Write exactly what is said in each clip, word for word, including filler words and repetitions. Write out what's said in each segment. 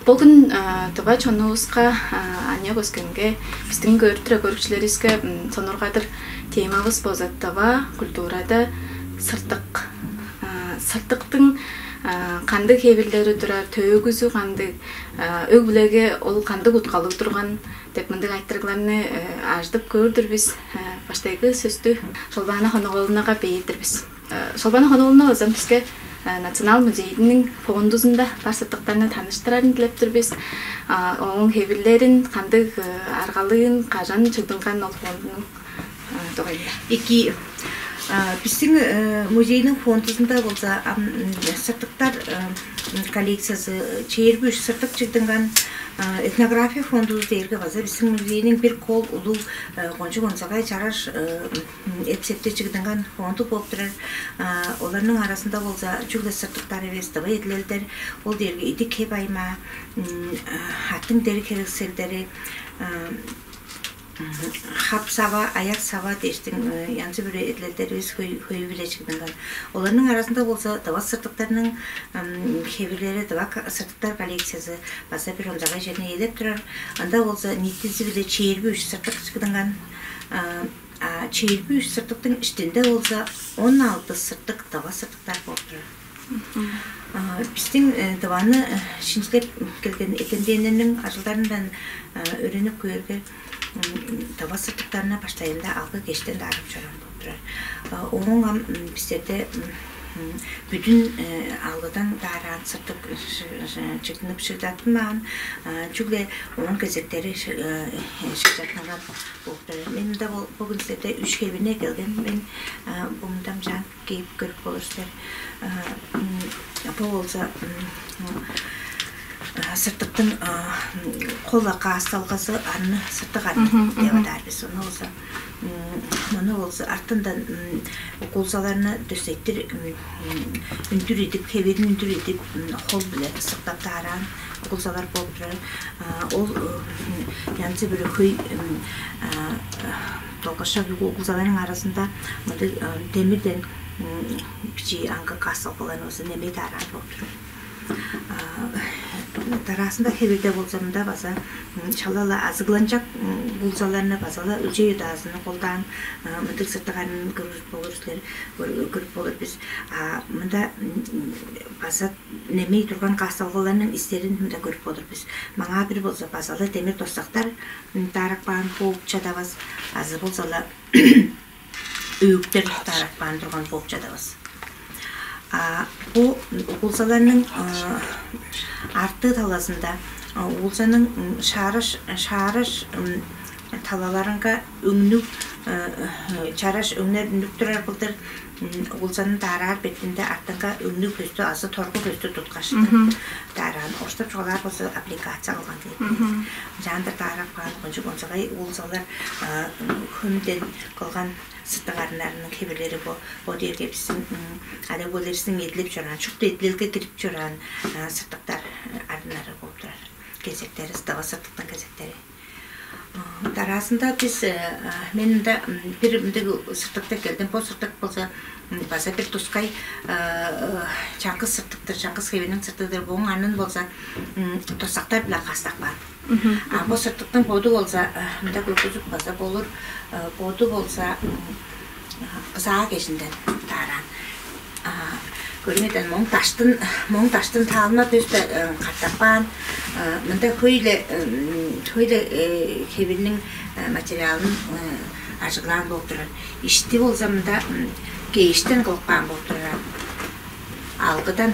Бөгүн тыва чонувуска, аныяк өскенге, биздин көрүп турар көрүкчүлеривиске сонургадыр темабыз болза тыва культурада сыртык. Сыртыктың кандыг хевирлери турар, төөгүзү кандыг, өг-бүлеге ол кандыг уткалыг турган деп мындыг айтырыгларны ажыдып көөр-дүр бис. Баштайгы сөстү Шолбаана Хонук-ооловнага бээр-дир бис. Шолбаана Хонук-ооловна база биске Национал музейниң фондузунда бар сыртыктарны таныштырарын дилеп тур бис. Ооң хевирлерин, кандыг аргалыын, кажан чыгдынган ол фондунуң дугайында. Эки, биздин музейниң фондузунда болза сыртыктар коллекциясы, чээрби үш сыртык чыгдынган. Этнография фондузу дээрге база биздин музейниң бир кол улуг кончуг онзагай чараш эпсепте чыгдынган фонду болуп турар. Оларның арасында болза чүгле сыртыктар эвес, тыва эдилелдер, ол дээрге идик-хеп аймаа, аттың дериг-херекселдери, хап-сава, аяк-сава дээштиң янзы-бүрү эдилелдеривис, хөй-, хөйү-биле чыгдынган. Оларның арасында болза тыва сыртыктарның хевирлери, тыва сыртыктар коллекциясы база бир онзагай черни ээлеп турар. Ында болза ниитизи-биле чээрби үш сыртык чыгдынган. А чээрби үш сыртыктың иштинде болза он алты сыртык тыва сыртыктар болуп турар. Биздин тываны шинчилеп келген эртемденнерниң ажылдарындан өөренип көөрге, тыва сыртыктарны баштайында алгы кештен даарап чораан болуп турар. Ооң ам бистерде бүдүн алгыдан даараан сыртык чыгдынып шыгдаттынмаан, чүгле ооң кезектери шыгдаттынган болуп турар. Мен мында бо-, бөгүн силерде үш хевине келген. Мен бо мында мынчаан кээп көрүп болур силер. Бо болза сыртыктың кол каасталгазы, арны, сыртык арны деп адаар бис. Ону болза, муну болза артындан угулзаларны дөстейтир үндүр идип, хевирин үндүр идип, хол-биле сыктап даараан угулзалар болуп турар. Ол янзы-бүрү хөй долгашак угулзаларның аразында мындыг демирден бичии аңгы каасталгаларны болза немей даараан болуп турар. Дараазында хевирде болза, мында база шала-ла азыгланчак угулзаларны, база-ла үлчей удаазынны колдаан мындыг сыртык арнын көрүп болур силер, көрүп болур бис. А мында база немей турган каасталгаларның истерин мында көрүп болур бис. Маңаа бир болза база-ла демир достактар даарап каан бооп чадавас, азы болза-ла өөктер даарап каан турган бооп чадавас. А бо угулзаларның арты талазында угулзаның шаараш, шаараш талаларынга өңнүг, чараш өңнер үнүп турар кылдыр угулзаны даараар бетинде артынга өңнүг пөстү азы торгу пөстү туткаштың даараан. Орустап чугаалаар болза, аппликация кылган дээр. Ынчаандыр даарап каан кончуг онзагай угулзалар хөмден кылган сыртык арыннарының хевирлери бо. Бо дээрге бистиң ада-өгбелеривистиң эдилеп чораан, шупту эдилелге кирип чораан сыртыктар арыннары болуп турар. Кезектери, тыва сыртыктың кезектери. Дараазында бис, мен мында бир мындыг сыртыкты келдим. Бо сыртык болза база бир тускай чаңгыс сыртыктыр, чаңгыс хевиниң сыртыгы-дыр. Бооң арнын болза достактар-биле каастап каан. А бо сыртыктың боду болза, мында көргүзүп база болур, боду болза бызаа кежинден даараан. Көрүңерден, моң даштын, моң даштын таалма пөстө катапкаан. Мында хөйле, хөйле хевирниң материалын ажыглаан болуп турар. Ишти болза мында кээштен кылып каан болуп турар. Алгыдан.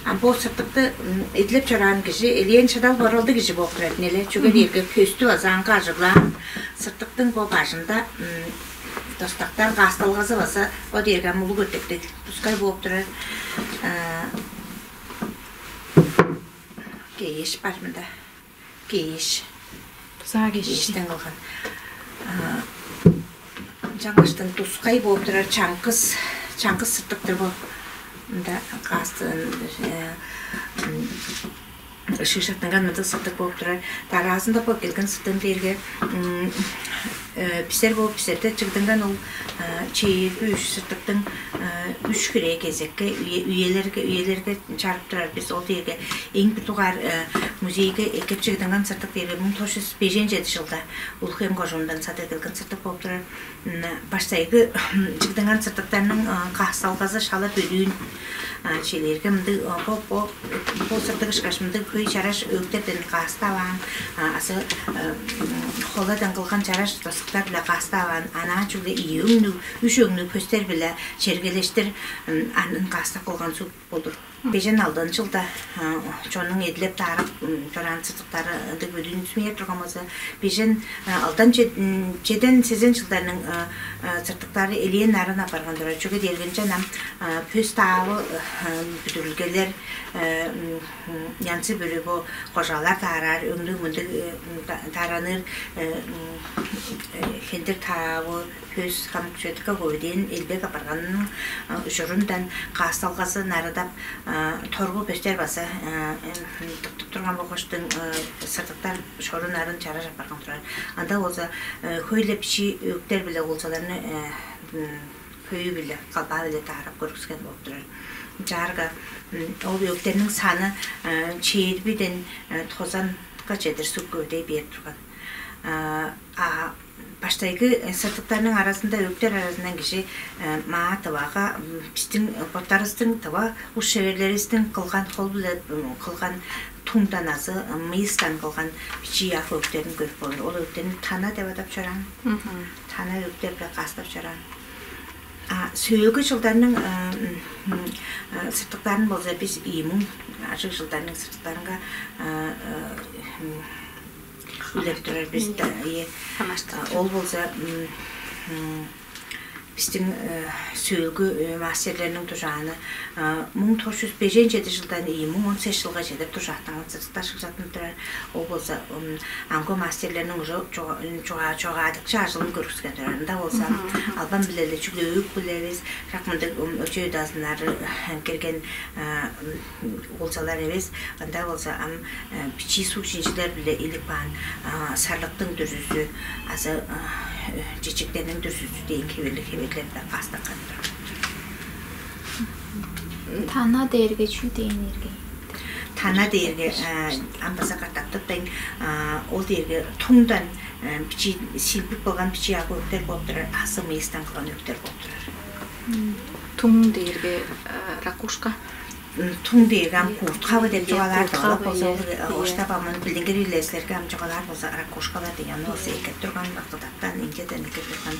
А бо сыртыкты эдилеп чораан кижи элээн шыдал боралды кижи болуп турар, неле, чүге дээрге пөстү база аңгы ажыглаан. Сыртыктың бо бажында достактар каасталгазы база бо дээрге ам улуг өртектиг тускай бооп турар. Кээш бар мында. Кээш. Бызаа кээш. Кээштен кылган. Чаңгаштан тускай бооп турар, чаңгыс, чаңгыс сыртыктыр бо. Мында каастын ышыы шаттынган мындыг сыртык болуп турар. Дараазында бо келген сыртыым дээрге бисер болуп, бисерде чыгдынган ол чээрби үш сыртыктың үш хире кезекке, үелерге, үелерге чарып турар бис. Ол дээрге эң бир дугаар музейге эккеп чыгдынган сыртык дээрге муң тос чүс бежен чеди чылда Улуг-Хем кожуундан садып келген сыртык болуп турар. Баштайгы чыгдынган сыртыктарның каасталгазы шала бөлүүн челээрге мындыг бо бо бо сыртык ышкаш мындыг хөй чараш өктерден кааставаан азы холадан кылган чараш тостуктар биле кааставаан, анаа чүгле ийи өңнүг, үш өңнүг пөстер биле чергелештир анын каастап кылган суг болур. Бежен алдан чылда чоннуң эдилеп таарып чораан сыртыктары ындыг бөдүүнү сүмээр турган болза, бежен алдан чеден сезен чылдарның сыртыктары элээн нарын апарган турар. Чүге дээргенче ам пөс таавы бүдүрүлгелер янзы бүрү бо кожаалар таараар өңнүг мындыг таараныр хендир таавы пөс хамык чүведикке ховеден элбек апарганының ужурундан каасталгазы нарыдап торгу пөстер база тыптып турган болгоштуң сыртыктар шору нарын чараш апарган турар. Анда болза хөйлеп чи өктер биле болзаларны хөйү биле калбаа биле таарап көргүскен болуп турар. Чаарга ол өктерниң саны чээрбиден тозанга чедир суг көвдей бээр турган. А баштайгы сыртыктарның аразында өктер аразындан кижи маа тывага бистиң боттарывыстың тыва ус шеверлеривистиң кылган хол биле кылган туңдан азы мыйыстан кылган бичии ак өктерин көрүп болур. Ол өктерни тана деп адап чораан. Тана өктер биле каастап чораан. А сөөлгү жылдарның сыртыктарын болза бис ийимиң ажыг жылдарның сыртыктарынга үлеп турар бис да. Ие. Ол болза бистиң сөөлгү мастерлерниң дужааны муң тос чүс бежен чеди жылдан ийи муң он сес жылга чедип дужааттанган сыртыктар шыгжаттынып турар. Ол болза амгы мастерлерниң уже чугаадыкчы ажылын көргүскен турар. Ында болза албан билели чүгле өөк билебис, шак мындыг өчөө дазыннары кирген болзалар эвес, ында болза ам бичии суг чинчилер биле илип каан сарлыктың дүрзүзү азы чечектерниң дүрзүзү дээн хевирлиг хевирлер-биле каастапкан турар. Тана дээрге чүү дээн эрге? Тана дээрге ам база катаптыптайн ол дээрге туңдан бичии силбип кылган бичии ак өктер болуп турар, азы мыйыстан кылган өктер болуп турар. Туң дээрге ракушка. Туң дээрге ам курткавы деп чугаалаар дыгылап болза, оштап ам билдингир үлээслерге ам чугаалаар болза ракушкалар деген ону болза эккеп турган, кыдаттан инчеден эккеп турган.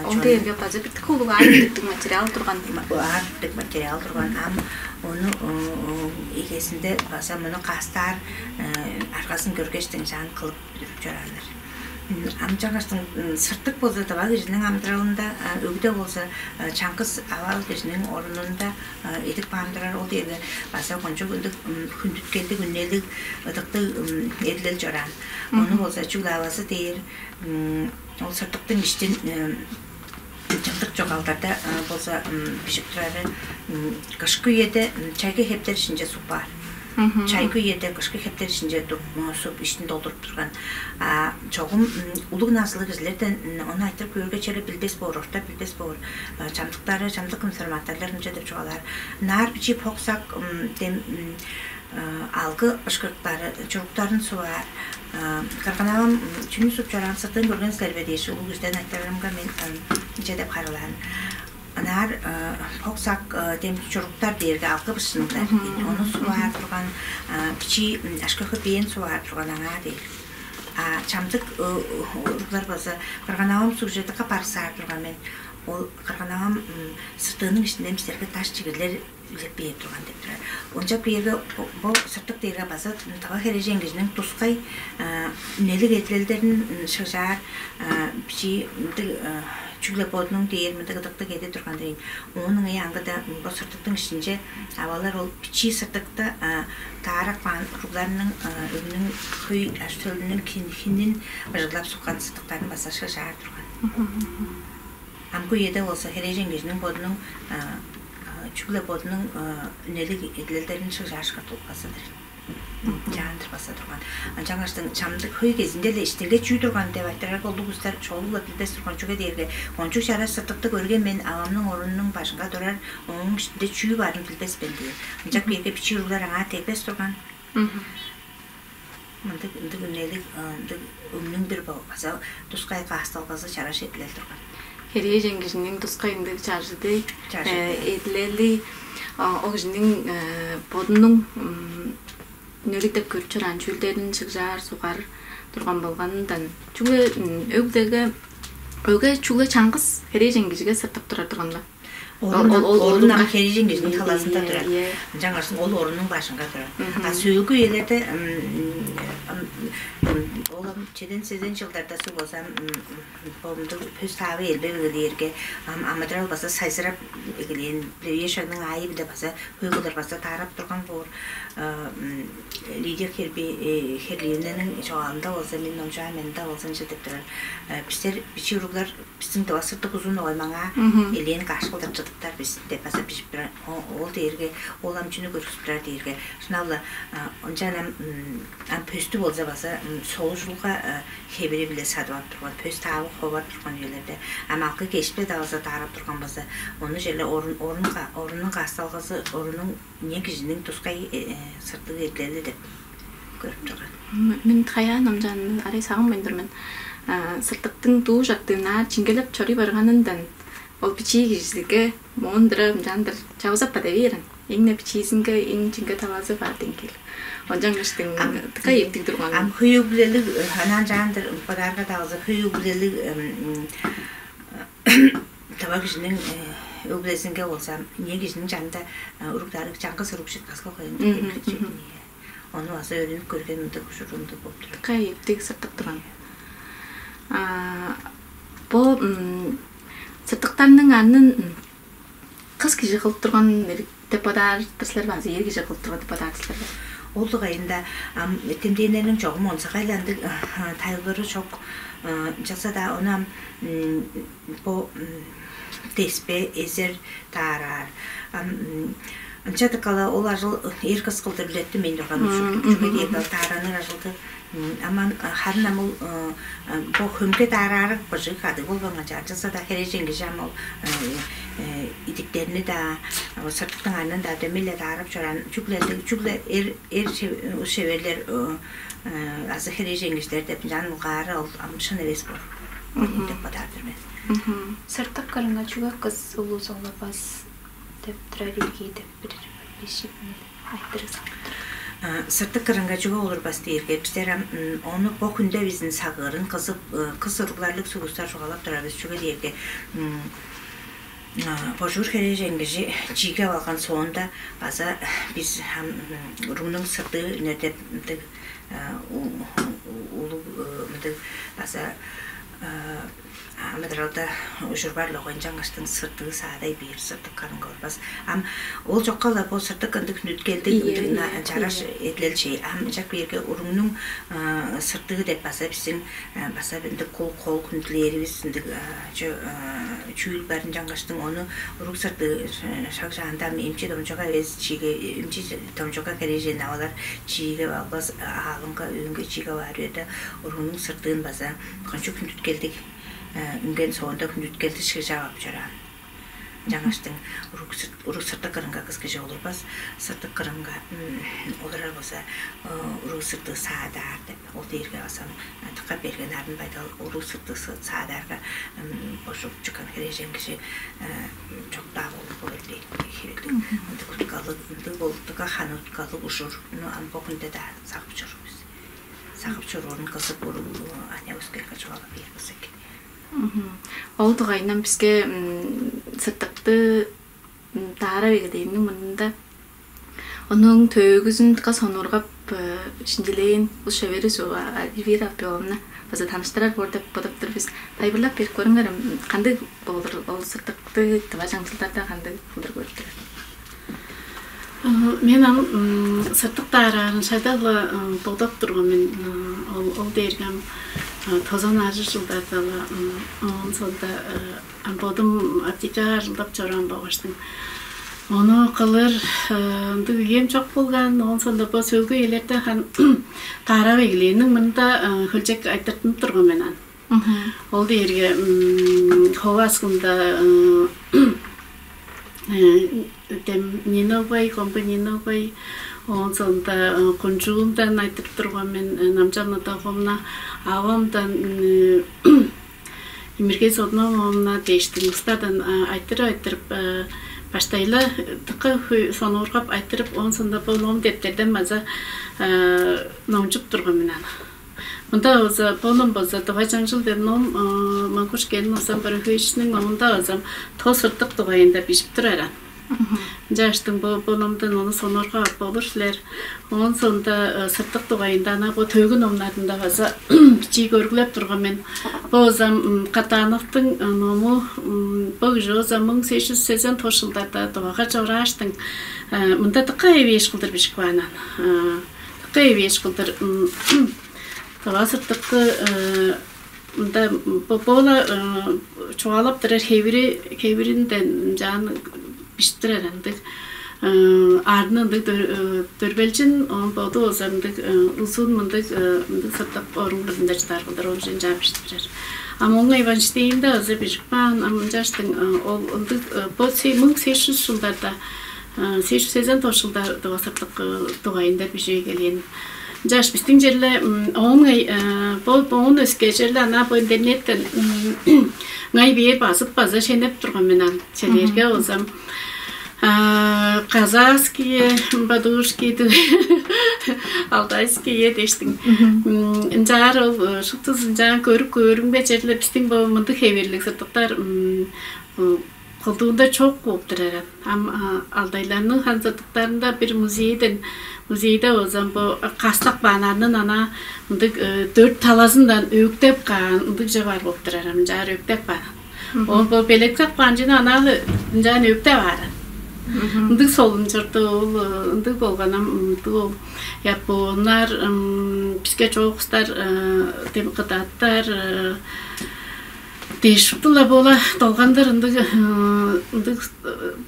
Ол дээрге база бирдик улуг аар бирдиктиг материал турган. Аар бирдик материал турган. Ам ону эгезинде база муну кастаар аргазын көргештиң жаан кылып бүдүрүп чорааннар. Ам чаңгыстың сыртык болза дыва кижиниң амыдыралында, өгүде болза чаңгыс авал кижиниң орунунда эдип каан турар. Ол дээрге база кончуг ындыг хүндүткелдиг үнелиг ыдыктыг эдилел чораан. Ону болза чүглавазы дээр ол сыртыктың иштин чымдык чогаалдарда болза бижип турары кышкы үеде чайгы хептер ишинче суп баар. Чайгы үеде кышкы хептер ишинче суп иштин долдуруп турган. А чогум улуг назылыг кижилерден ону айтырып көөрге черле билбес боор, орта билбес боор. Чамдыктары, чамдык информаторлар ынча деп чугаалаар. Наар бичии поксак дем алгы ышкыктары, чуруктарын суваар. Кырган-авам чүнү суп чораан сыртыын көрген силер бе дээш, улуг үстен айтырарымга мен ынча деп харылаан. Ынаар поксак дем чуруктар дээрге алгы бышыннар. Ону суваар турган, бичии ашка хөпээн суваар турган аңаа дээр. А чамдык уруглар база кырган-авам сугже дыка барыксаар турган мен. Ол кырган-авам сыртыының иштинден бистерге даш чигирлер үлеп бээр турган деп турар. Онча биерге бо сыртык дээрге база тыва херээжен кижиниң тускай үнелиг эдилелдерин шыгжаар бичии мындыг чүгле бодунуң дээр мындыг ыдыктыг эди турган дейн. Оон ыңай аңгыда бо сыртыктың ишинче авалар ол бичии сыртыкты таарап каан уругларының өгүнүң хөй аштөлүнүң хинин быжыглап суккан сыртыктарын база шыгжаар турган. Амгы үеде болза херээжен кижиниң бодунуң чүгле бодунуң үнелиг эдилелдерин шыгжаашка тулгазыдыр. Чаандыр база турган. Ынчангаштың чамдык хөй кезинде-ле иштинге чүү турган деп айтырарга, улуг улустар чоолуг-ла билбес турган. Чүге дээрге кончуг чараш сыртыкты көрген мен авамның орунунуң бажынга турар, ооң иштинде чүү барын билбес мен дээр. Ынчап кээрге бичии уруглар аңаа дегбес турган. Мындыг ындыг үнелиг, ындыг өңнүң бир бо база тускай каасталгазы чараш эдилел турган. Херээжен кижиниң тускай ындыг чаржыды, чаржыды, эдилели, ол кижиниң бодунуң үнелиг деп көрүп чораан чүүлдерин шыгжаар, сугар турган болганындан. Чүгле өг-бүлеге, өгге чүгле чаңгыс херээжен кижиге сыртып турар турган-ла. Орун, орун ам херээжен кижиниң талазында турар. Ынчангаштың ол оруннуң бажынга турар. А сөөлгү үелерде ол ам чеден сезен чылдарда суг болза, бо мындыг пөс таавы элбеп эгелээрге, ам амыдырал база сайзырап эгелээн, бир шагның аайы-биле база хөй кылдыр база даарап турган боор. Лидия Херби, Херлиевнениң чогаалында болза, мен номчаан, мен-даа болза ынча деп турар. Бистер бичии уруглар, бистиң дыва сыртык узун, оой, маңаа элээн каш кылдыр чыдыптар бис деп база бижип турар. Ол дээрге, ол ам чүнү көргүзүп турар дээрге, шынап-ла, ынчан ам ам пөстү болза база солужулга хевири-биле садып ап турган, пөс таавы ховар турган үелерде, ам алгы кешпе-даа база даарап турган база, ону черле орун, орунга, оруннуң каасталгазы, оруннуң, не кижиниң тускай сыртыгы эдилели деп көрүп турган. Мен Каяан Номчаанны арай сагынмайн тур мен. Сыртыктың дуу чактыын аар чиңгелеп чоруй барганындан ол бичии кижизиге моон-дыра ынчаандыр чавызап бада бээрин. Эң-не бичиизинге эң чиңге талазы бар деңгил. Ончангыштың тыка эптиг турган. Ам хөй өг-бүлелиг, анаан чаандыр бодаарга-даа болза, хөй өг-бүлелиг тыва кижиниң өг-бүлезинге болза, не кижиниң чанында уруг-дарыг, чаңгыс уруг чыткаска коюн деп. Ону база өөрүнүп көрген ындыг ужур ындыг болуп турар. Тыка эптиг сыртык турган. Бо сыртыктарның анын кыс кижи кылып турган деп бодаар-дыр силер бе азы эр кижи кылып турган деп бодаар-дыр силер бе? Ол дугайында ам эртемденнерниң чогум онзагайландыг тайылбыры чок. Ынчалза-даа ону ам бо деспе, эзер даараар. Ам ынча дыка-ла ол ажыл эр-кыс кылдыр үлеттинмейн турган ужурлуг. Чүге дээрге ол даараныр ажылды. Ам харын ам ол бо хөмге даараары быжыг кадыг болган канчаар. Ынчалза-даа херээжен кижи ам ол идиктерни-даа, сыртыктың анын-даа дөмей-ле даарап чораан, чүгле, чүгле эр, эр ус-шеверлер азы херээжен кижилер деп ынчан улгаары ол ам шын эвес боор деп бодаар-дыр мен. Сыртык кырынга чүге кыс улус олурбас деп турар ирги деп бир бижик айтырыг салып тур. Сыртык кырынга чүге олурбас дээрге, бистер ам ону бо хүнде безин сагыырын кызып, кыс уругларлыг суг улустар чугаалап турар бис. Чүге дээрге божуур херээжен кижи чиигеп алган соонда база бис ам уругнуң сырдыы үнер деп мындыг улуг мындыг база амыдыралда ужур бар-ла, ынчангаштың сырдыы саадай бээр, сырдык кырынга олурбас. Ам ол чокка-ла бо сырдык ындыг хүндүткелдиг, ындыг чараш эдилел-чей. Ам ынчап кээрге уругнуң сырдыы деп база бистиң база ындыг кол, кол хүндүлээривис ындыг чүүл бар, ынчангаштың ону уруг сырдыы шаг чаанда ам эмчи домчуга эвес, чииге, эмчи домчуга херээжен авалар чиигеп албас, аалынга, өөнге чиигеп аар үеде уругнуң сырдыын база кончуг хүндүткелдиг үнген соонда хүндүткелди шыгжап ап чораан. Ынчангаштың уруг сырт, уруг сыртык кырынга кыс кижи олурбас, сыртык кырынга олурар болза, уруг сырдыы саадаар деп. Ол дээрге база тыка берген арын байдал, уруг сырдыы саадаарга божуп чыккан херээжен кижи чок-даа болуп болур дээр хевирлиг. Ындыг уткалыг, ындыг болуктуга ханы уткалыг ужурну ам бо хүнде-даа сагып чоруур бис. Сагып чоруурун кызып, уруг аныяк өскерге чугаалап бээр кызык. Ол дугайынан биске сыртыкты даарап эгелээниң мурнунда, ооң төөгүзүн дыка сонуургап, шинчилээн ус-шевери Эльвира Алпиоловна база таныштырар боор деп бодап тур бис. Тайылбырлап берип көрүңер, кандыг болур ол сыртыкты тыва чаңчылдарда кандыг кылдыр көрүп турар? Мен ам сыртык даараарын шагда-ла бодап турган мен. Ол, ол дээрге ам тозан ажыг чылдарда-ла, оон соонда ам бодум аптекага ажылдап чораан болгаштың, Ону кылыр ындыг үем чок болган. Оон соонда бо сөөлгү үелерде хан каарап эгелээниң мында хөлчек айтыртынып турган мен ан. Ол дээрге хову аскында дем Ниногой, комбы Ниногой, оон соонда кунчуумдан айтырып турган мен, Намчамна Догумна, авамдан Имерген Содномовна дээштиң устардан айтырып-айтырып, баштайла дыка сонуургап айтырып, оон соонда бо ном-дептерден база номчуп турган мен аны. Мында болза, бо ном болза, «Тыва чаңчыл» деп ном, Монгуш Келин Узан Барыховичтиң номунда болза, тос сыртык дугайында бижип турар ан. Ынчааштың бо, бо номдан ону сонуургап ап болур силер. Оон соонда сыртык дугайында ана бо төөгү номнарында база бичии көргүлеп турган мен. Бо озам Катановтуң ному, бо кижи озам муң сес чүс сезен тос чылдарда Тывага чорааштың мында дыка эвээш кылдыр бижип каан ан. Дыка эвээш кылдыр тыва сыртыкты мында бо-, боола чугаалап турар хевири, хевиринден ынчаан бижип турар ындыг. Аарны ындыг дөрбелчин, оон боду болза ындыг узун мындыг, ындыг сыртык оруң кырында чыдар кылдыр ол ынчаан бижип турар. Ам оңай Вайнштейнде база бижип каан, ам ынчааштың ол ындыг бо муң сес чүс чылдарда, сес чүс сезен тос чылдарда сыртык дугайында бижип эгелээн. Ынчаш бистиң черле оон бо оон өске черле ана бо интернеттен ыңай бээр базып база шенеп турган мен ам. Челерге болзам казахские подушки, алтайские дээштиң. Ынчаар ол шуптузун ынчаан көрүп көөрүмге, черле бистиң бо мындыг хевирлиг сыртыктар колдуунда чок болуп турар. Ам алтайларның ханзыртыктарында бир музейден, музейде болзам бо кастак баанарның ана ындыг дөрт талазындан өөктеп каан ындыг же бар болуп турар. Ам ынчаар өөктеп каан. Ол бо белеткеп каан чүнү анаалы ынчаан өөктеп ааран. Ындыг солун чорду ол, ындыг болган ам ындыг ол японнар, биске чоокустар, дем кыдаттар дээш шупту-ла боола долгандыр ындыг, ындыг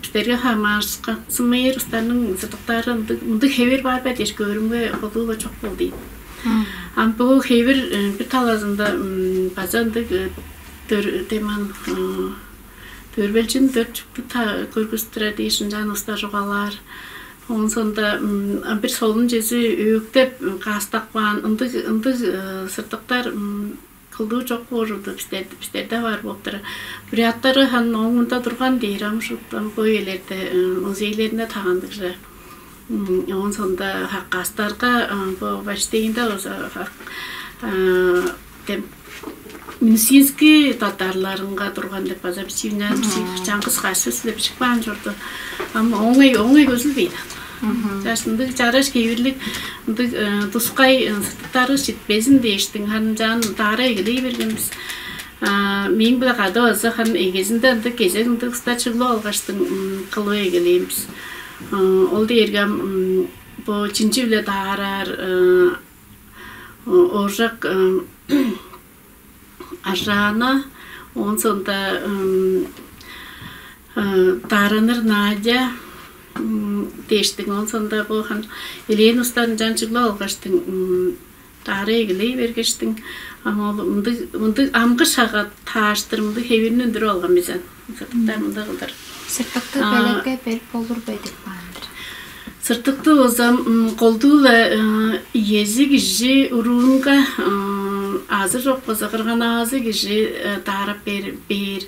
бистерге хамаарышкан сымыйыр устарның сыдыктаары ындыг, мындыг хевир бар бе дээш көөрүмге, колдуу-ла чок болду ийин. Ам бо хевир бир талазында база ындыг дөр-, деман дөрбелчин дөрт чүктү көргүзүп турар дээш ынчаан уста чугаалаар. Оон соонда бир солун чези өөктеп каастап каан ындыг, ындыг сыртыктар кылдыы чок боор ужурлуг бистерде, бистерде бар болуп турар. Буряттары ханы ооң мында турган дээр, ам шупту ам бо үелерде музейлеринде тагандыг же. Оон соонда хакастарга бо Баштейинде болза, дем минусинский татарларынга турган деп база бичиимнен бичии чаңгыс каш сөс-ле бижип каан чорду. Ам оңай, оңай көзүлбейн. Чаш ындыг чараш кевирлик, ындыг тускай сыттыктары читпезин дээштиң, ханчаан даара эгелей берген бис. Мээң-биле кады база ханы эгезинде ындыг кезек ындыг уста чыглып алгаштың, кылып эгелээн бис. Ол дээрге ам бо чинчи-биле даараар Ооржак Аржаана, оон соонда даараныр Надя дээштиң, оон соонда бо ханы элээн устан ынчан чыглып алгаштың, даара эгелей бергештиң, ам ол мындыг, мындыг амгы шагга тааштыр мындыг хевирни үндүрүп алган бис аан. Сыртыктар мындыг кылдыр. Сыртыкты белекке берип болур бе деп каан-дыр. Сыртыкты болза, колдуу-ла иези кижи уруунга азы чок болза кырган-авазы кижи даарап бээр, бээр.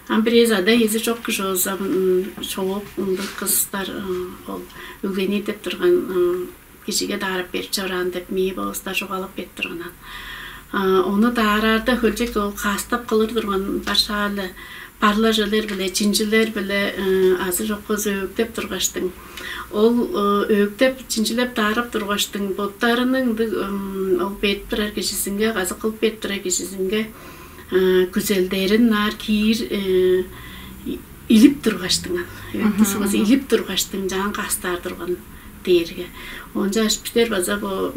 Ам бирээзи ада-иези чок кижи болза, чоок ындыг кыстар, ол өглениир деп турган кижиге даарап берип чораан деп мээ болуста чугаалап берип турган аан. Ону даараарда хөлчек ол каастап кылыр турган бар шаалы, барлажылар-биле, чинчилер-биле азы чок болза өөктеп тургаштың. Ол өөктеп, чинчилеп, даарап тургаштың, боттарының ындыг ол берип турар кижизинге, азы кылып берип турар кижизинге күзелдерин ынаар киир илип тургаштың, өөктү сугазы илип тургаштың, чаан каастаар турган дээрге. Ончааш бистер база бо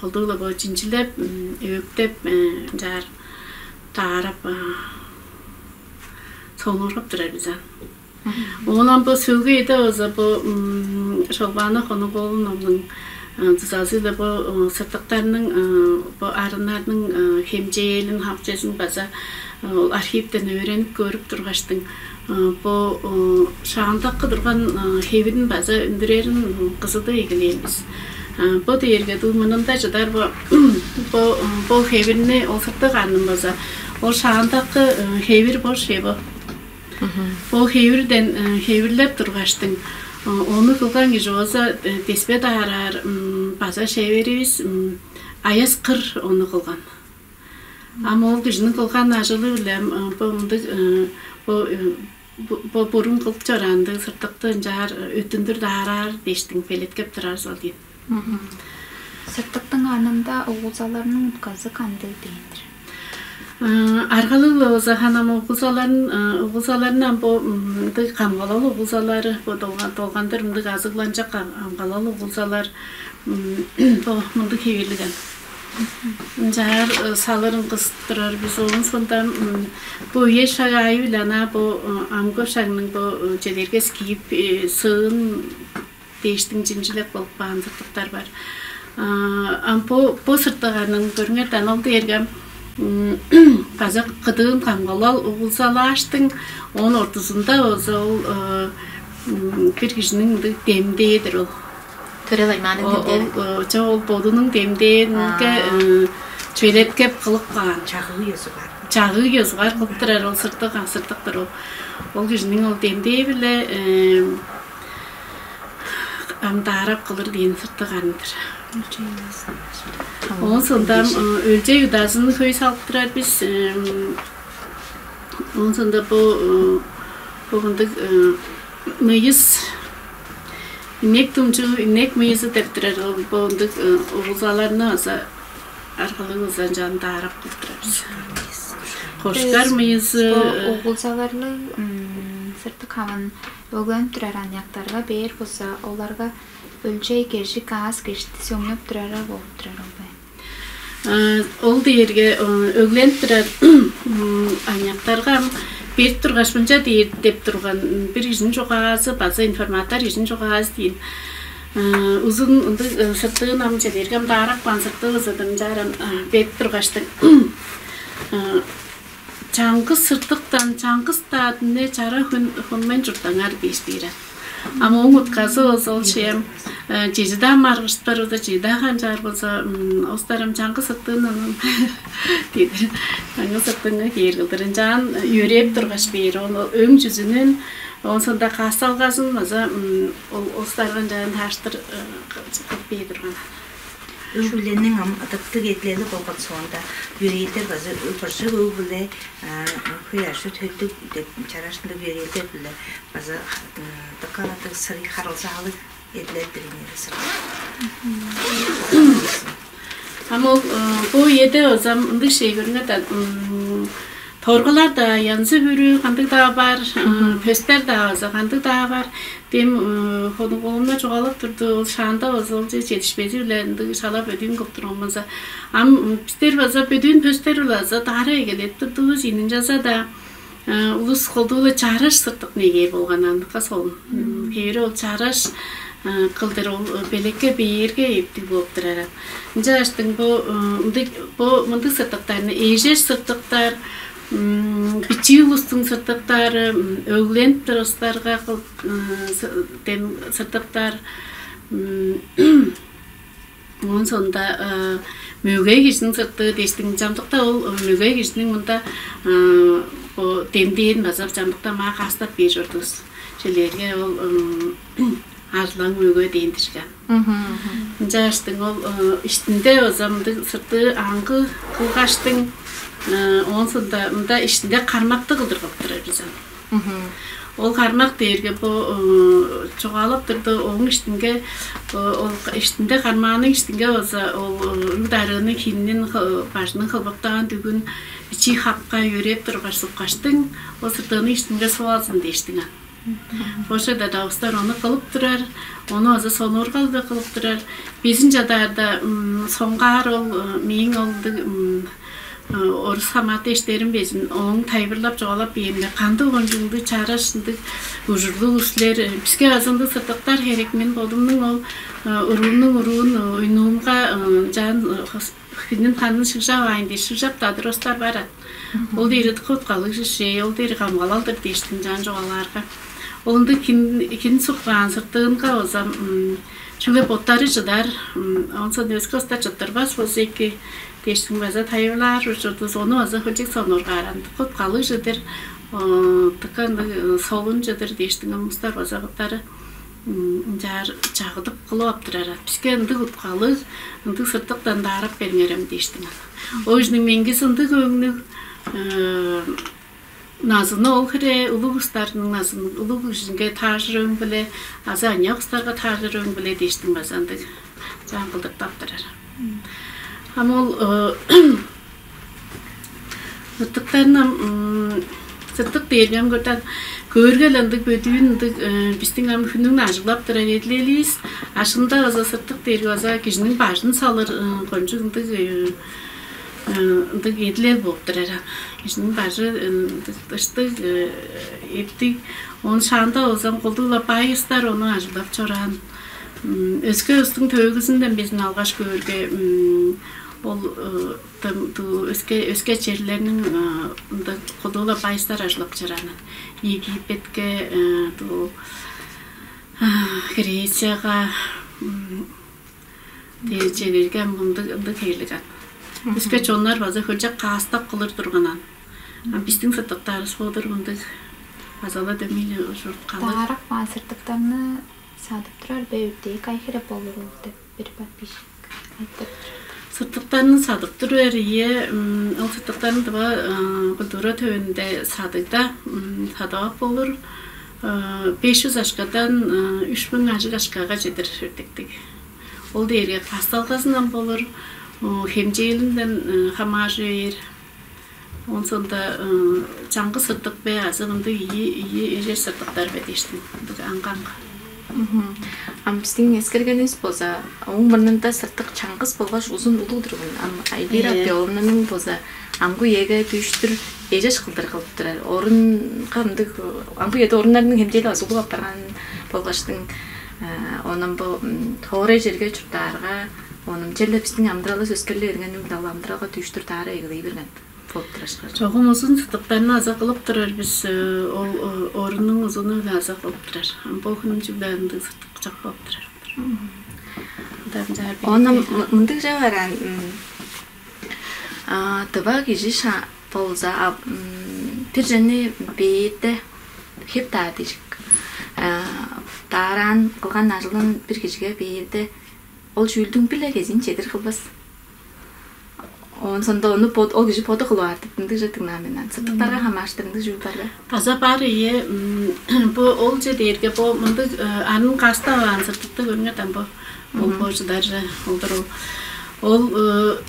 колдуу-ла бо чинчилеп, өөктеп, ынчаар даарап, сонуургап турар бис аан. Оон ам бо сөөлгү эде база бо Шолбаана Хонук-ооловнаның дузазы-биле бо сыртыктарның, бо арыннарның хемчээлин, хамчезин база ол архивтен өөренип көрүп тургаштың, бо шаандакы турган хевирин база үндүрерин кызыдып эгелээн бис. Бо дээрге дуу мурнунда чыдар бо бо бо хевирни ол сыртык арнын база ол шаандакы хевир бо шево. Бо хевирден хевирлеп тургаштың, ону кылган кижи болза деспе даараар база шеверивис Аяс Кыр ону кылган. Ам ол кижиниң кылган ажылы-биле ам бо мындыг бо бо бурун кылып чораандыг сыртыкты ынчаар өттүндүр даараар дээштиң белеткеп турар ол дейн. Сыртыктың анында угулзаларның утказы кандыг дээн-дир? Аргалыг-ла болза ханам угулзаларын угулзаларын ам бо мындыг камгалал угулзалары бо долгандыр мындыг азыгланчак камгалал угулзалар бо мындыг хевирлиген. Ынчаар салырын кызып турар бис оон сонда бо үе шаг аайы-биле ана бо амгы шагның бо чедерге скип сыын дээштиң чимчилеп болуп каан сыртыктар бар. Ам бо бо сыртыгының көрүңерден ол дээрге база кыдыын камгалал угулзалааштың оон ортузунда болза ол бир кижиниң мындыг демдээ-дир ол. Төрел аймаанын демдээ. Чок, ол бодунуң демдээнге чүвелеткеп кылып каан. Чагыы ёзугаар. Чагыы ёзугаар кылып турар ол сыртык сыртыктыр ол. Ол кижиниң ол демдээ-биле ам даарап кылыр дээн сыртык арындыр. Оон сондам өлчей удазын хөй салып турар бис. Оон сонда бу бу мындыг мыйыс инек думчу, инек мыйызы деп турар ол бу мындыг угулзаларны база аргалыг узан чаан даарап кылып турар бис. Кошкар мыйызы. Угулзаларлыг сыртык хаван өгленип турар аныяктарга бээр болза, оларга өлчей кежик аас кижитти сөңнеп турарар болуп турар ол бе? Ол дээрге өгленип турар аныяктарга ам берип тургаш мынча дээр деп турган бир кижиниң чугаазы база информатор кижиниң чугаазы дейн. Узун ындыг сыртыын ам чедерге ам даарап каан сыртыывызыдыр ынчааран берип тургаштың чаңгыс сыртыктан чаңгыс-даа дүне чара хүн хунмайн чурттаңар дээш бээр. Ам ооң утказы болза ол шеем чеже-даа маргыштар ода чеже-даа канчаар болза остарым чаңгыс ыттыындан дидир. Чаңгыс ыттыынга кээр кылдыр ынчаан йөрээп тургаш бээр ол өң чүзүнүн оон сонда каасталгазын база ол остарга ынчаан тааштыр кылып бээр турган. Өг-бүлениң ам ыдыктыг эдилели болган соонда, йөрээлдер база быржык өг-бүле хөй ажы-төлдүг деп чараашкындыг йөрээлдер-биле база дыка ындыг сырый харылзаалыг эдилел-дир ийин сырый. Ам ол бо үеде озам ындыг шей көрүңер да, торгалар-даа янзы-бүрү кандыг-даа бар, пөстер-даа база кандыг-даа бар. Дем хонук оомна чугаалап турду, ол шаанда база ол чедишпези-биле ындыг шала бөдүүн кылып турган база. Ам бистер база бөдүүн пөстер-биле база дара эгелеп турдувус, ийин ынчалза-даа улус колдуу-ла чараш сыртык неге болган андыкка солун. Хевири ол чараш кылдыр ол белекке бээрге эптиг болуп турар. Ынчааштың бо ындыг бо мындыг сыртыктарны эжеш сыртыктар, бичии улустуң сыртыктары, өгленип турустарга кыл дем сыртыктар. Оон соонда мөгей кижиниң сыртыы дээштиң чамдыкта ол мөгей кижиниң мында бо демдээн база чамдыкта маа кастап бээр чордувус. Чилерге ол арзылаң мөгей дээн дижген. Ынчааштың ол иштинде база мындыг сыртыы аңгы кылгаштың оон соонда мында иштинде кармакты кылдыргып турар бизен. Ол кармак дээрге бо чугаалап турду ооң иштинге ол иштинде кармааның иштинге база ол үрүг дарыыны хиннин бажының кылбыктаан дүгүн бичии хапка йөрээп тургаш суккаштың ол сыртыының иштинге суп алзын дээштиң ан. Бошо дадавыстар ону кылып турар, ону база сонуургалда кылып турар. Безин чадаарда соңгаар ол мээң олдуг Орус хамааты эштерим безин, ооң тайылбырлап чугаалап бээринде, кандыг кончуг ындыг чараш, ындыг ужурлуг улус силер, биске азы ындыг сыртыктар херек. Мен бодумнуң ол уруумнуң уруун уйнуумга, чаан хинин ханын шыгжавайн дээш, шыгжап-даа турар улустар бар аан. Ол дээри дыка уткалыг чүве, ол дээри камгалал-дыр дээштиң чаан чугаалаарга. Ол ындыг хин, хин сукпаан сыртыынга болза, чүгле боттары чыдар, оон соонда өске улустар чыттырбас болза эки дээштиң база тайылбырлаар ужурлуг. Ону база хөлчок сонуургаар аан, дыка уткалыг чүве-дир, дыка ындыг солун чүве-дир дээштиң улустар база боттары ынчаар чагыдып кылып ап турар аан. Биске ындыг уткалыг, ындыг сыртыктан даарап бериңерем дээштиң аан. Ол кижиниң меңгизи ындыг өңнүг, назыны ол хире улуг улустарның назын, улуг кижиге тааржыр өң-биле азы аныяк улустарга тааржыр өң-биле дээштиң база ындыг чаан кылдыртып ап турар. Ам ол сыртыктарны ам, сыртык дээрге ам көрден, көөрге-ле ындыг бөдүүн, ындыг бистиң ам хүннүң ажыглап турар эдилеливис. Ашында база сыртык дээрге база кижиниң бажын салыр кончуг ындыг, ындыг эдилел болуп турар аан. Кижиниң бажы ындыг дыштыг, эптиг, оон шаанда болза колдуу-ла бай улустар ону ажыглап чораан. Өске улустуң төөгүзүнден безин алгаш көөрге, ол өске, өске черлерниң ында колдуу-ла бай улустар ажыглап чораан. Египетке, дуу Грецияга, дээрже берген мындыг, ындыг хевирлиг аан. Өске чоннар база хөлчок каастап кылыр турган аан. А бистиң сыртыктарывыс бо-дур, мындыг база-ла дөмей-ле ужурлуг калыр. Даарап каан сыртыктарны садып турар бе, өртээ кайы хире болурул деп бир подписчик айтып турар. Сыртыктарны садып турар, ийе, ол сыртыктарны тыва культура төвүнде садыг-даа, садып ап болур. Беш чүс акшадан үш муң ажыг акшага чедир өртектиг. Ол дээрге каасталгазындан болур, хемчээлинден хамааржы бээр. Оон соонда чаңгыс сыртык бе азы мындыг ийи, ийи эжеш сыртыктар бе дээштиң, ындыг аңгы-аңгы. Ам бистиң эскергенивис болза, ооң мурнунда сыртык чаңгыс болгаш узун улуг турган. Ам Эльвира Аппеоловнаның болза амгы үеге дүүштүр эжеш кылдыр кылып турар. Орунга ындыг, амгы үеде оруннарның хемчээли база улуг апарган болгаштың, оон бо хоорай черге чурттаарга, оон черле бистиң амыдыралывыс өскерли бергени-биле ол амыдыралга дүүштүр даара эгелей берген болуп турар. Чогум узун сыртыктарны аза кылып турар бис, ол оруннуң узуну-биле аза кылып турар. Ам бо хүнүм чүгле ындыг сыртык чок болуп турар. Оон мындыг чүве бар аан, тыва кижи болза, бир чүвени бээрде, хеп-даа дижик, даараан кылган ажылын бир кижиге бээрде, ол чүүлдүң бир-ле кезиин чедир кылбас. Оон соонда ону бод-, ол кижи боду кылып аар деп ындыг чүве дыңнаан мен аан. Сыртыктарга хамаарыштыр ындыг чүүл бар бе? База бар, ийе. Бо ол чүве дээрге, бо мындыг арын каастап алган сыртыкты көрүңер даан, бо. Ол бо чыдар чүве ол-дур ол. Ол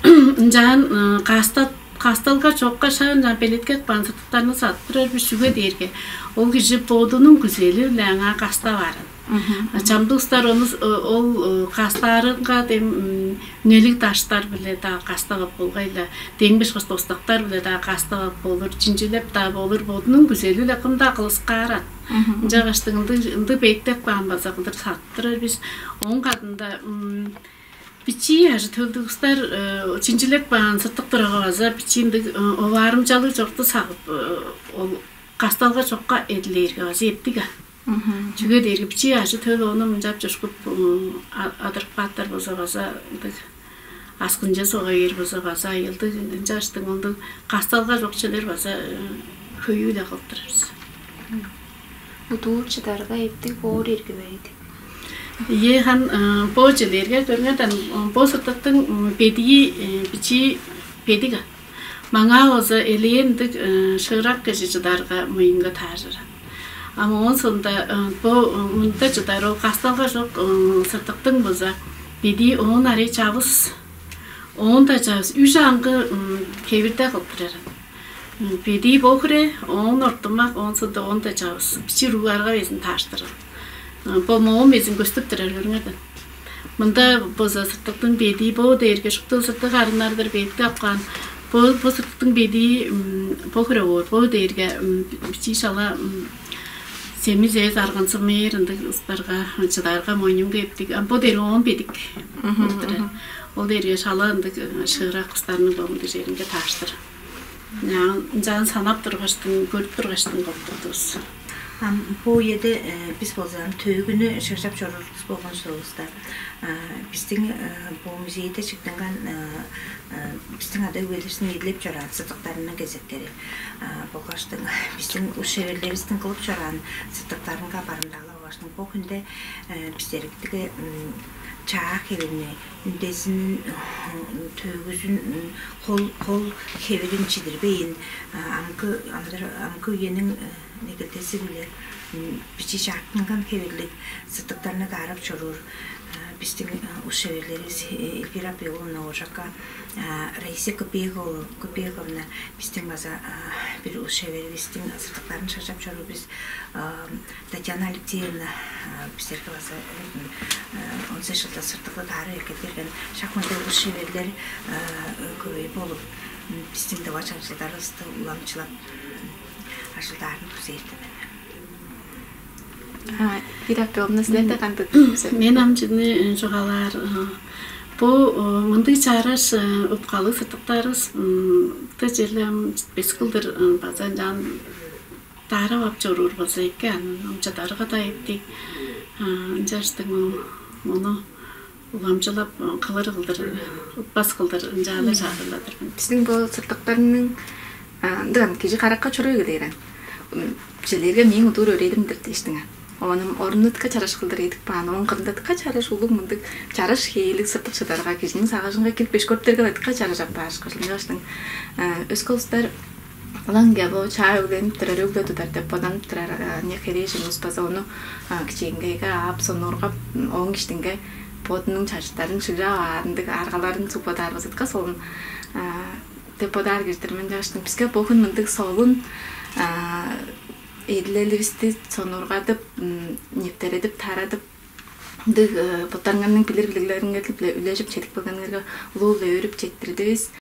ынчаан каастап, каасталга чокка шак ынчаан белеткеп каан сыртыктарны садып турар бис. Чүге дээрге ол кижи бодунуң күзели-биле аңаа каастап аар аан. Чамдык улустар ону, ол каастаарынга дем үнелиг даштар-биле-даа каастап ап болгай-ла, демги ышкаш достактар-биле-даа каастап ап болур, чинчилеп-даа болур, бодунуң күзели-биле кым-даа кылыксаар аан. Ынчангаштың ындыг, ындыг белеткеп каан база кылдыр садып турар бис. Ооң кадында бичии ажы-төлдүг улустар чинчилеп каан сыртык турарга база бичии ындыг оваарымчалыг чокту сагып, ол каасталга чокка эдилээрге база эптиг аан. Чүге дээрге бичии ажы-төл ону мынчап чушкуп адырып кааптар болза, база ындыг аскынчы согай бээр болза, база айыылдыг. Ынчангаштың ындыг каасталга чок чүвелер база хөйү-биле кылып турар бис. Удуур чыдарга эптиг боор ирги бе ийик? Ийе, хан, бо чүвелерге көрүңер даан, бо сыртыктың бедии бичии бедик аан. Маңаа болза элээн ындыг шыырак кижи чыдарга мыйынга тааржыр. Ам оон соонда бо мында чыдар ол каасталга чок сыртыктың болза бедии оон арай чавыс, оон-даа чавыс, үш аңгы хевирде кылып турар. Бедии бо хире, оон ортумак, оон соонда оон-даа чавыс. Бичии уругларга безин таарыштырган. Бо моон безин көстүп турар, көрүңер даан. Мында болза сыртыктың бедии бо дээрге шупту сыртык арыннар-дыр белеткеп каан. Бо бо сыртыктың бедии бо хире боор. Бо дээрге бичии шала семиз эс аргансымээр ындыг ыспарга чыдаарга мойнуңга эптиг. Ам бо дээрге оон бедик болдур. Ол дээрге шала ындыг шыырак кыстарның бо мындыг черинге тааштыр. Ынчаан санап тургаштың, көрүп тургаштың кылдырдывыс. Ам бо үеде бис болза ам төөгүнү шыгжап чоруур болгон соовуста, бистиң бо музейде чыктынган бистиң ада-өгбелеривистиң эдилеп чораан сыдыктарының кезектери болгаштың бистиң ус-шеверлеривистиң кылып чораан сыдыктарынга барымдаалап алгаштың бо хүнде бистериктиге чаа хевирни үндезин төөгүзүн кол кол хевирин чидирбейн амгы амгы үениң негелдези-биле бичии чаартынган хевирлиг сыттыктарны даарап чоруур бистиң ус-шеверлеривис Эльвира Абдулловна Ожакка, Раиса Купековна бистиң база бир ус-шеверивистиң сыттыктарын шыгжап чоруур бис, Татьяна Алексеевна бистерге база он сес чылда сыртыкты даарап эккеп берген шак мындай ус-шеверлер көбөй болуп, бистиң дыва чаңчылдарывысты уламчылап ажылдаарын күзээр-дир мен. Бир апта болмас силерде кандыг? Мен ам чүнү чугаалаар. Бу мындыг чараш уткалыг сыртыктарывыс черле ам бес кылдыр база ынчаан даарап ап чоруур болза эки, ам чыдарга-даа эптиг. Ынчаштың ону уламчылап кылыр кылдыр, утпас кылдыр ынчаалар чаадыладыр. Биздин бо сыртыктарның ындыган кижи каракка чоруй келээрен. Челерге мээң удуур өрээлимдир дээштиң. Оонум оруннутка чараш кылдыр эдип каан, оон кырындатка чараш улуг мындыг чараш хээлиг сыртык чыдарга кижиниң сагыжынга кирип беш көрүптерге дыка чараш аппаарышкыжыл. Ынчаштың өске улустар ылаңгыя бо чаа өгленип турар, өглө тудар деп боданып турар не херээжен улус база ону кичээнгейге аап сонуургап, ооң иштинге бодунуң чажыттарын шыгжап аарындыг аргаларын сугбадаар базыткас олун деп бодаар кирдир мен. Жаштың биске богун мындыг солун эдилеливисти сонуургадып, нептередип, тарадып, ындыг боттарыңарның билир билиглериңерни-биле үлежип чедип келгениңерге улуу-биле өөрүп четтирдивис.